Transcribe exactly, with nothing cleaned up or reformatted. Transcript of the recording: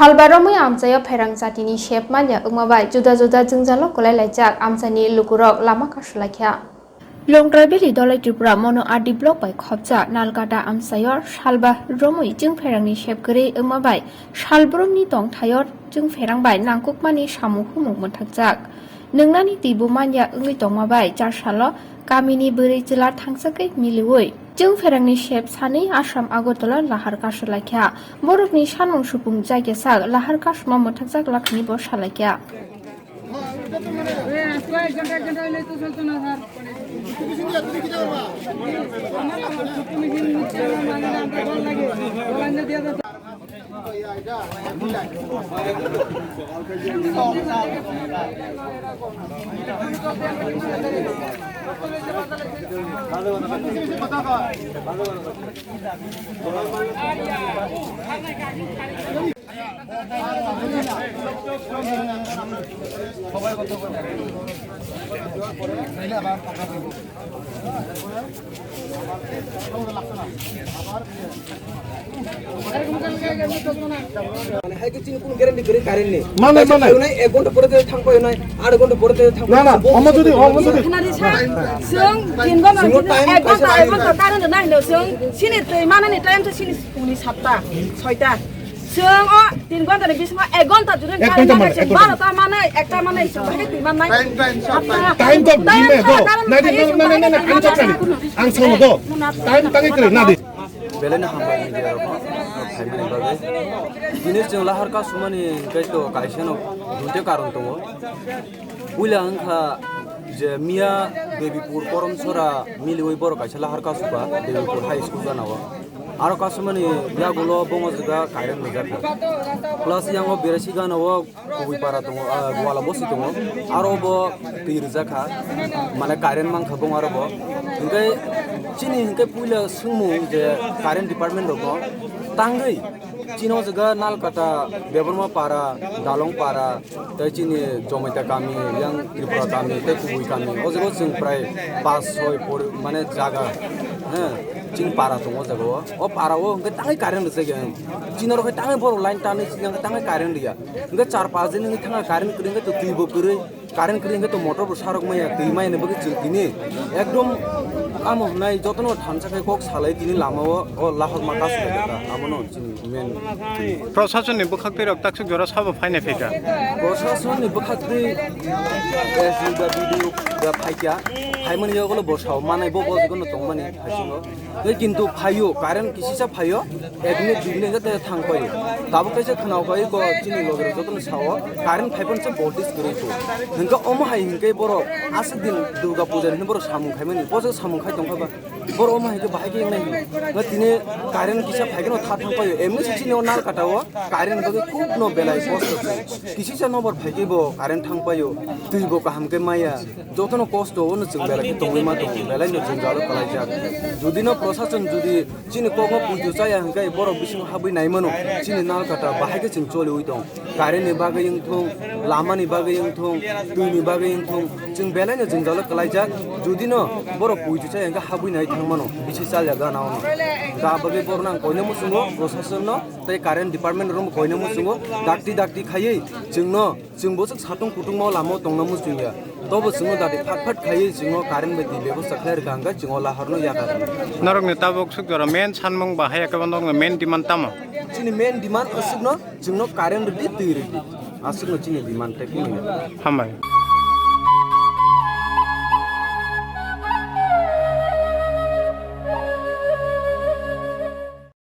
Salba romwi amchaio pherang jatini sep manya wngma bai juda juda jwngjalo kwlai laijak amchaini lukurok lama kasulaikha. Longtrai Valley Dolai Tripura Mono R D block bai khopjak Nalkata amchaio salba romwi jwngpherangni sep kwrwi wngma bai salbrumni tongthaio jwngpherang bai nangkukmani samung humung mwthakjak. Nwngnani twibo manya wngwi tongma bai char salo kamini bwrwi chwla thangsagwi miliwi jwngpherangni sep sanwi Assam Agartala lahar kasulaikha. Borokni sanmung supung jaikhe sak lahar kasuma mwthakjak lakhani bo salaikha. Mane hai ke chini kunu guarantee kwrwi current ni. Mane, kaisa mane. Phai nai ek ghonta pore te thang phai nai, aat ghonta pore te thang phai nai. Na, na, omo jodi, omo jodi. Khwnadi sa, chwng tin ghonta, chwng time ek ghonta, kaisa ek ghonta current rwnai hino chwng, chini twi manani time se chini puni satta, soita. Chwng o tin ghonta ni bisingo ek ghonta juri ek ghonta mane, ek ghonta. Baro ta mane, ekta mane, chwng bahai twi mannai. Time, time, short time. Time to time gime to. Nai di, nai, nai, nai, nai, ang chak sani. Ang sono to. Time tangi kwrwi, na di. Belai no hambai media rok no phaimani bagwi. Tini chwng lahar kasumani hwnkhe to kaisa no duita karon tongo. Puila wngkha je miya Debipur Koromsora miliwi borok kaisa lahar kasuba Debipur High School gana o. Aro kasumani yagulo bongo jaga current rwjak kha. Plus yango Berasi gana o kubui para tongo, ah, Gwala bosi tongo. Aro bo twi rwjak kha, mane current mankha bong aro bo. Hingke chini hingke puila swngmung je current department rokno tangwi chini o jaga Nalkata, Debbarma para, Dalong para, tei chini Jomaita kami, yang Tripura kami, tei kubui kami. O jaga o chwng prai pas soi pori-, mane jaga, he, chini para tongo o jaga o. O para o hingke tangwi current rwjak ya. Chini oro khe tangwi borok line tanwi chini hingke tangwi current rwya. Hingke char pas din wngwi thangkha current kwrwi hingke to twi bo kwrwi, current kwrwi hingke to motor bo sarok maya, twi maya ni bagwi chwng tini ekdom amo hwnai jotono thansa khai kok salai tini lama o, o lahorma kasu bai kha, amo no chini main. Proshasoni bwkhak twi rok taksuk jora sabo phainai phaikha. Proshasoni bwkhak twi S D da B D O da phaikha, phaimani yagulo bo sao manai bo bo jotono tongmani haisingo. Tei kintu phaio, current kisisa phaio, ek minute, dui minute tei thang paio. Tabuk kaisa khwnao pai ko chini logi rok jotono sao, current phai phano se voltage kwrwi kho. Hwnkhe omo hai hwnkhe borok aswk din Durga Puja ni hwnwi borok samung khaimani, bojak samung khai tongkha ba. Borok omo hai khe bahai khe wngnai hwnwi. Tini current kisa phai kheno tha thang paio, emni se chini o Nalkata o current bagwi khub no belai kosto se. Kisisa nobor phai khe bo current thang paio, twi bo kaham khe maya. Jotono kosto o no chwng belai khe tongwi ma tongo, belai no jwngjalo kwlaijak. Jodi no prosason jodi chini kokno puitu chaya hwnkhe borok bisingo habwi nai mano, chini Nalkata bahai khe chwng choliwi tong. Current ni bagwi wngthung, lama ni bagwi wngthung, twi ni bagwi wngthung, chwng belai no jwngjalo kwlaijak. Jodi no borok puitu chaya hwnkhe habwi nai thang mano, bisi chalya gana ono. Ga bagwi borok no ang koino muchungo, prosason no tei current department rok no koino muchungo, dakti dakti khaiwi chwng no Chwng bwswk satung kutungma o lama o tongna muchungya. Tobo chwngno dati phat phat khaiwi chwngno current bai twi bebosta khlai rwkha hwnkhe chwngno lahorno yakar. Norokni tabuk swk jora main sanmung ba haya khe norokni main demand tamo? Chini main demand aswkno chwngno current rwdi, twi rwdi. Aswkno chini demand tei kunu ya. Hambai.